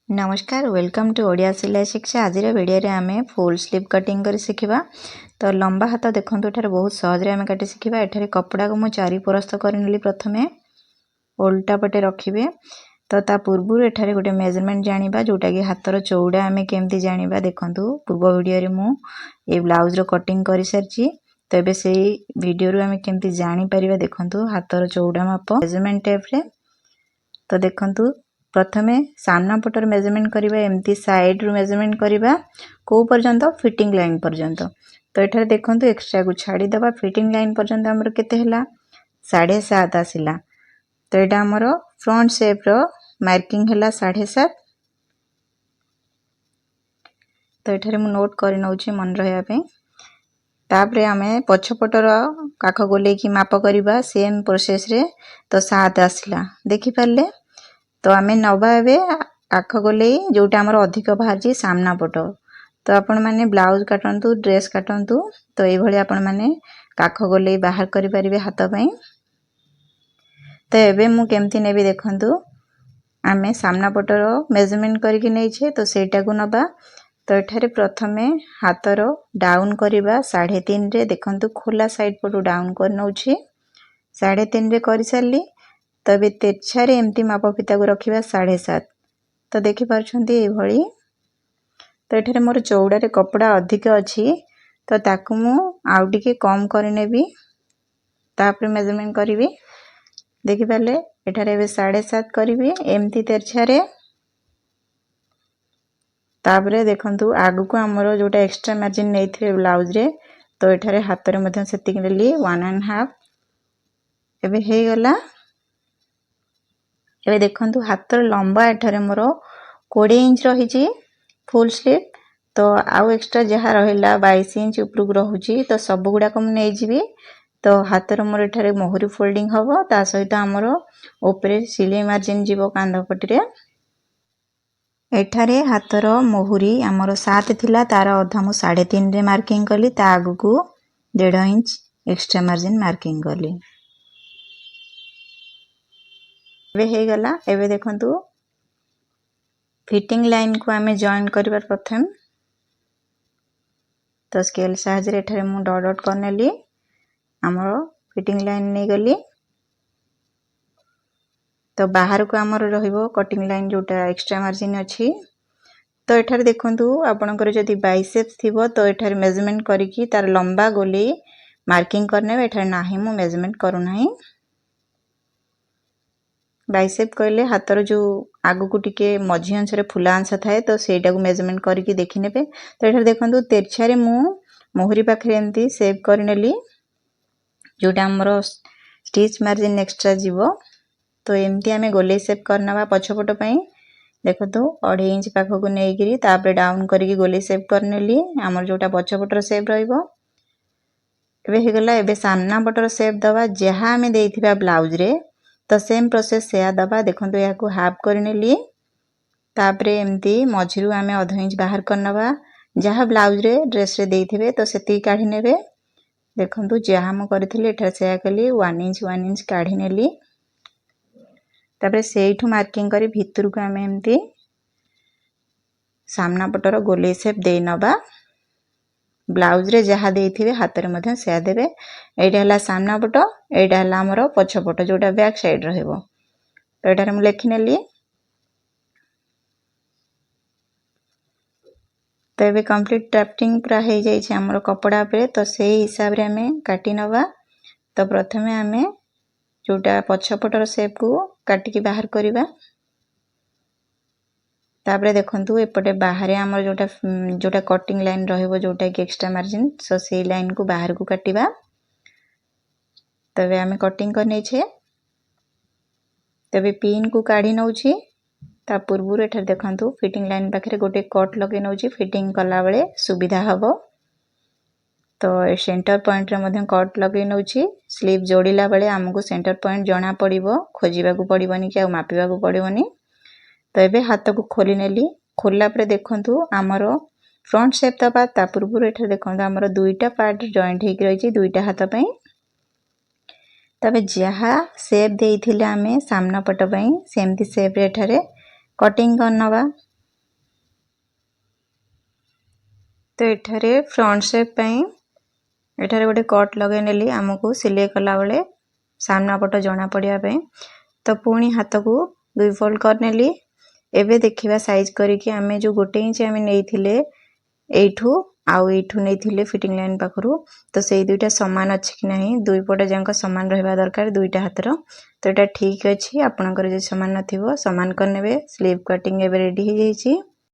ନମସ୍କାର, welcome to Odia ସିଲାଇ ଶିକ୍ଷା। ଆଜିର ଭିଡ଼ିଓରେ ଆମେ ଫୁଲ୍ ସ୍ଲିଭ୍ କଟିଂ କରି ଶିଖିବା। ତ ଲମ୍ବା ହାତ ଦେଖନ୍ତୁ, ଏଠାରେ ବହୁତ ସହଜରେ ଆମେ କାଟି ଶିଖିବା। ଏଠାରେ କପଡ଼ାକୁ ମୁଁ ଚାରି ପରସ୍ତ କରିନେଲି। ପ୍ରଥମେ ଓଲଟା ପଟେ ରଖିବେ। ତ ତା ପୂର୍ବରୁ ଏଠାରେ ଗୋଟେ ମେଜରମେଣ୍ଟ ଜାଣିବା, ଯେଉଁଟାକି ହାତର ଚଉଡ଼ା ଆମେ କେମିତି ଜାଣିବା। ଦେଖନ୍ତୁ, ପୂର୍ବ ଭିଡ଼ିଓରେ ମୁଁ ଏଇ ବ୍ଲାଉଜ୍ର କଟିଂ କରିସାରିଛି। ତ ଏବେ ସେଇ ଭିଡ଼ିଓରୁ ଆମେ କେମିତି ଜାଣିପାରିବା, ଦେଖନ୍ତୁ ହାତର ଚଉଡ଼ା ମାପ ମେଜରମେଣ୍ଟ ଟେପ୍ରେ। ତ ଦେଖନ୍ତୁ, ପ୍ରଥମେ ସାମ୍ନା ପଟର ମେଜରମେଣ୍ଟ କରିବା। ଏମିତି ସାଇଡ଼ରୁ ମେଜରମେଣ୍ଟ କରିବା। କେଉଁ ପର୍ଯ୍ୟନ୍ତ? ଫିଟିଂ ଲାଇନ୍ ପର୍ଯ୍ୟନ୍ତ। ତ ଏଠାରେ ଦେଖନ୍ତୁ, ଏକ୍ସଟ୍ରାକୁ ଛାଡ଼ିଦେବା। ଫିଟିଂ ଲାଇନ୍ ପର୍ଯ୍ୟନ୍ତ ଆମର କେତେ ହେଲା? 7.5 ଆସିଲା। ତ ଏଇଟା ଆମର ଫ୍ରଣ୍ଟ ସେପ୍ର ମାର୍କିଂ ହେଲା 7.5। ତ ଏଠାରେ ମୁଁ ନୋଟ୍ କରି ନେଉଛି ମନେ ରହିବା ପାଇଁ। ତାପରେ ଆମେ ପଛପଟର କାଖ ଗୋଲେଇକି ମାପ କରିବା ସେମ୍ ପ୍ରୋସେସ୍ରେ। ତ 7 ଆସିଲା, ଦେଖିପାରିଲେ? ତ ଆମେ ନେବା ଏବେ କାଖ ଗୋଲେଇ, ଯେଉଁଟା ଆମର ଅଧିକ ବାହାରିଛି ସାମ୍ନା ପଟ। ତ ଆପଣମାନେ ବ୍ଲାଉଜ୍ କାଟନ୍ତୁ, ଡ୍ରେସ୍ କାଟନ୍ତୁ, ତ ଏଇଭଳି ଆପଣମାନେ କାଖ ଗୋଲେଇ ବାହାର କରିପାରିବେ ହାତ ପାଇଁ। ତ ଏବେ ମୁଁ କେମିତି ନେବି ଦେଖନ୍ତୁ। ଆମେ ସାମ୍ନା ପଟର ମେଜରମେଣ୍ଟ କରିକି ନେଇଛେ, ତ ସେଇଟାକୁ ନେବା। ତ ଏଠାରେ ପ୍ରଥମେ ହାତର ଡାଉନ୍ କରିବା 3.5ରେ। ଦେଖନ୍ତୁ, ଖୋଲା ସାଇଡ଼୍ ପଟୁ ଡାଉନ୍ କରିନେଉଛି। 3.5ରେ କରିସାରିଲି। ତ ଏବେ ତେର୍ଛାରେ ଏମିତି ମାପ ଫିତାକୁ ରଖିବା 7.5। ତ ଦେଖିପାରୁଛନ୍ତି ଏଇଭଳି। ତ ଏଠାରେ ମୋର ଚଉଡ଼ାରେ କପଡ଼ା ଅଧିକ ଅଛି, ତ ତାକୁ ମୁଁ ଆଉ ଟିକେ କମ୍ କରିନେବି, ତାପରେ ମେଜରମେଣ୍ଟ କରିବି। ଦେଖିପାରିଲେ? ଏଠାରେ ଏବେ 7.5 କରିବି ଏମିତି ତେର୍ଛାରେ। ତାପରେ ଦେଖନ୍ତୁ, ଆଗକୁ ଆମର ଯେଉଁଟା ଏକ୍ସଟ୍ରା ମାର୍ଜିନ୍ ନେଇଥିବେ ବ୍ଲାଉଜରେ, ତ ଏଠାରେ ହାତରେ ମଧ୍ୟ ସେତିକି ନେଲି, 1.5। ଏବେ ହେଇଗଲା। ଏବେ ଦେଖନ୍ତୁ, ହାତର ଲମ୍ବା ଏଠାରେ ମୋର 20 ଇଞ୍ଚ ରହିଛି ଫୁଲ୍ ସ୍ଲିଭ୍। ତ ଆଉ ଏକ୍ସଟ୍ରା ଯାହା ରହିଲା, 22 ଇଞ୍ଚ ଉପରକୁ ରହୁଛି, ତ ସବୁଗୁଡ଼ାକ ମୁଁ ନେଇଯିବି। ତ ହାତର ମୋର ଏଠାରେ ମହୁରି ଫୋଲ୍ଡିଂ ହେବ, ତା ସହିତ ଆମର ଉପରେ ସିଲେଇ ମାର୍ଜିନ୍ ଯିବ କାନ୍ଧ ପଟିରେ। ଏଠାରେ ହାତର ମହୁରି ଆମର 7 ଥିଲା, ତାର ଅଧା ମୁଁ 3.5ରେ ମାର୍କିଂ କଲି। ତା ଆଗକୁ 1.5 ଇଞ୍ଚ ଏକ୍ସଟ୍ରା ମାର୍ଜିନ୍ ମାର୍କିଂ କଲି। ଏବେ ହେଇଗଲା। ଏବେ ଦେଖନ୍ତୁ, ଫିଟିଂ ଲାଇନ୍କୁ ଆମେ ଜଏନ୍ କରିବା ପ୍ରଥମେ। ତ ସ୍କେଲ୍ ସାହାଯ୍ୟରେ ଏଠାରେ ମୁଁ ଡଟ୍ ଡଟ୍ କରିନେଲି, ଆମର ଫିଟିଂ ଲାଇନ୍ ନେଇଗଲି। ତ ବାହାରକୁ ଆମର ରହିବ କଟିଂ ଲାଇନ୍, ଯେଉଁଟା ଏକ୍ସଟ୍ରା ମାର୍ଜିନ୍ ଅଛି। ତ ଏଠାରେ ଦେଖନ୍ତୁ, ଆପଣଙ୍କର ଯଦି ବାଇସେପ୍ସ ଥିବ, ତ ଏଠାରେ ମେଜରମେଣ୍ଟ କରିକି ତାର ଲମ୍ବା ଗୋଲେଇ ମାର୍କିଂ କରିନେବେ। ଏଠାରେ ନାହିଁ, ମୁଁ ମେଜରମେଣ୍ଟ କରୁନାହିଁ। ବାଇସେପ୍ କହିଲେ ହାତର ଯେଉଁ ଆଗକୁ ଟିକେ ମଝି ଅଂଶରେ ଫୁଲା ଅଂଶ ଥାଏ, ତ ସେଇଟାକୁ ମେଜରମେଣ୍ଟ କରିକି ଦେଖିନେବେ। ତ ଏଠାରେ ଦେଖନ୍ତୁ, ତେର୍ଛାରେ ମୁଁ ମହୁରି ପାଖରେ ଏମିତି ସେପ୍ କରିନେଲି, ଯେଉଁଟା ଆମର ଷ୍ଟିଚ୍ ମାର୍ଜିନ୍ ଏକ୍ସଟ୍ରା ଯିବ। ତ ଏମିତି ଆମେ ଗୋଲେଇ ସେପ୍ କରିନେବା ପଛପଟ ପାଇଁ। ଦେଖନ୍ତୁ, 2.5 ଇଞ୍ଚ ପାଖକୁ ନେଇକିରି ତାପରେ ଡାଉନ୍ କରିକି ଗୋଲେଇ ସେପ୍ କରିନେଲି, ଆମର ଯେଉଁଟା ପଛପଟର ସେପ୍ ରହିବ। ଏବେ ହେଇଗଲା। ଏବେ ସାମ୍ନା ପଟର ସେପ୍ ଦେବା, ଯାହା ଆମେ ଦେଇଥିବା ବ୍ଲାଉଜରେ, ତ ସେମ୍ ପ୍ରୋସେସ୍ ସେୟା ଦେବା। ଦେଖନ୍ତୁ, ଏହାକୁ ହାଫ୍ କରିନେଲି। ତାପରେ ଏମିତି ମଝିରୁ ଆମେ ଅଧ ଇଞ୍ଚ ବାହାର କରିନେବା। ଯାହା ବ୍ଲାଉଜରେ, ଡ୍ରେସ୍ରେ ଦେଇଥିବେ, ତ ସେତିକି କାଢ଼ି ନେବେ। ଦେଖନ୍ତୁ, ଯାହା ମୁଁ କରିଥିଲି ଏଠାରେ ସେୟା କଲି। 1 ଇଞ୍ଚ, 1 ଇଞ୍ଚ କାଢ଼ି ନେଲି। ତାପରେ ସେଇଠୁ ମାର୍କିଂ କରି ଭିତରକୁ ଆମେ ଏମିତି ସାମ୍ନା ପଟର ଗୋଲେଇ ସେପ୍ ଦେଇ ନେବା। ବ୍ଲାଉଜରେ ଯାହା ଦେଇଥିବେ, ହାତରେ ମଧ୍ୟ ସେୟା ଦେବେ। ଏଇଟା ହେଲା ସାମ୍ନା ପଟ, ଏଇଟା ହେଲା ଆମର ପଛ ପଟ, ଯେଉଁଟା ବ୍ୟାକ୍ ସାଇଡ଼୍ ରହିବ। ତ ଏଠାରେ ମୁଁ ଲେଖିନେଲି। ତ ଏବେ କମ୍ପ୍ଲିଟ୍ ଡ୍ରାଫ୍ଟିଂ ପୁରା ହେଇଯାଇଛି ଆମର କପଡ଼ା ଉପରେ। ତ ସେଇ ହିସାବରେ ଆମେ କାଟି ନେବା। ତ ପ୍ରଥମେ ଆମେ ଯେଉଁଟା ପଛପଟର ସେପ୍କୁ କାଟିକି ବାହାର କରିବା। ତାପରେ ଦେଖନ୍ତୁ, ଏପଟେ ବାହାରେ ଆମର ଯେଉଁଟା କଟିଂ ଲାଇନ୍ ରହିବ, ଯେଉଁଟାକି ଏକ୍ସଟ୍ରା ମାର୍ଜିନ୍, ସୋ ସେଇ ଲାଇନ୍କୁ ବାହାରକୁ କାଟିବା। ତେବେ ଆମେ କଟିଂ କରିନେଇଛେ। ତେବେ ପିନ୍କୁ କାଢ଼ି ନେଉଛି। ତା ପୂର୍ବରୁ ଏଠାରେ ଦେଖନ୍ତୁ, ଫିଟିଂ ଲାଇନ୍ ପାଖରେ ଗୋଟେ କଟ୍ ଲଗେଇ ନେଉଛି, ଫିଟିଂ କଲାବେଳେ ସୁବିଧା ହେବ। ତ ସେଣ୍ଟର ପଏଣ୍ଟରେ ମଧ୍ୟ କଟ୍ ଲଗେଇ ନେଉଛି। ସ୍ଲିଭ୍ ଯୋଡ଼ିଲା ବେଳେ ଆମକୁ ସେଣ୍ଟର ପଏଣ୍ଟ ଜଣା ପଡ଼ିବ, ଖୋଜିବାକୁ ପଡ଼ିବନି କି ଆଉ ମାପିବାକୁ ପଡ଼ିବନି। ତ ଏବେ ହାତକୁ ଖୋଲି ନେଲି। ଖୋଲିଲା ପରେ ଦେଖନ୍ତୁ, ଆମର ଫ୍ରଣ୍ଟ ସେପ୍ ଦେବା। ତା ପୂର୍ବରୁ ଏଠାରେ ଦେଖନ୍ତୁ, ଆମର ଦୁଇଟା ପାର୍ଟ ଜଏଣ୍ଟ ହେଇକି ରହିଛି ଦୁଇଟା ହାତ ପାଇଁ। ତେବେ ଯାହା ସେପ୍ ଦେଇଥିଲେ ଆମେ ସାମ୍ନା ପଟ ପାଇଁ, ସେମିତି ସେପ୍ରେ ଏଠାରେ କଟିଂ କରିନେବା। ତ ଏଠାରେ ଫ୍ରଣ୍ଟ ସେପ୍ ପାଇଁ ଏଠାରେ ଗୋଟେ କଟ୍ ଲଗାଇ ନେଲି, ଆମକୁ ସିଲେଇ କଲାବେଳେ ସାମ୍ନା ପଟ ଜଣା ପଡ଼ିବା ପାଇଁ। ତ ପୁଣି ହାତକୁ ଦୁଇ ଫୋଲ୍ଡ କରିନେଲି। ଏବେ ଦେଖିବା ସାଇଜ୍ କରିକି, ଆମେ ଯେଉଁ 1 ଇଞ୍ଚ ଆମେ ନେଇଥିଲେ ଏଇଠୁ ଆଉ ଏଇଠୁ ନେଇଥିଲେ ଫିଟିଂ ଲାଇନ୍ ପାଖରୁ, ତ ସେଇ ଦୁଇଟା ସମାନ ଅଛି କି ନାହିଁ। ଦୁଇ ପଟ ଯାକ ସମାନ ରହିବା ଦରକାର ଦୁଇଟା ହାତର। ତ ଏଇଟା ଠିକ୍ ଅଛି। ଆପଣଙ୍କର ଯଦି ସମାନ ନଥିବ, ସମାନ କରିନେବେ। ସ୍ଲିଭ୍ କଟିଂ ଏବେ ରେଡ଼ି ହେଇଯାଇଛି।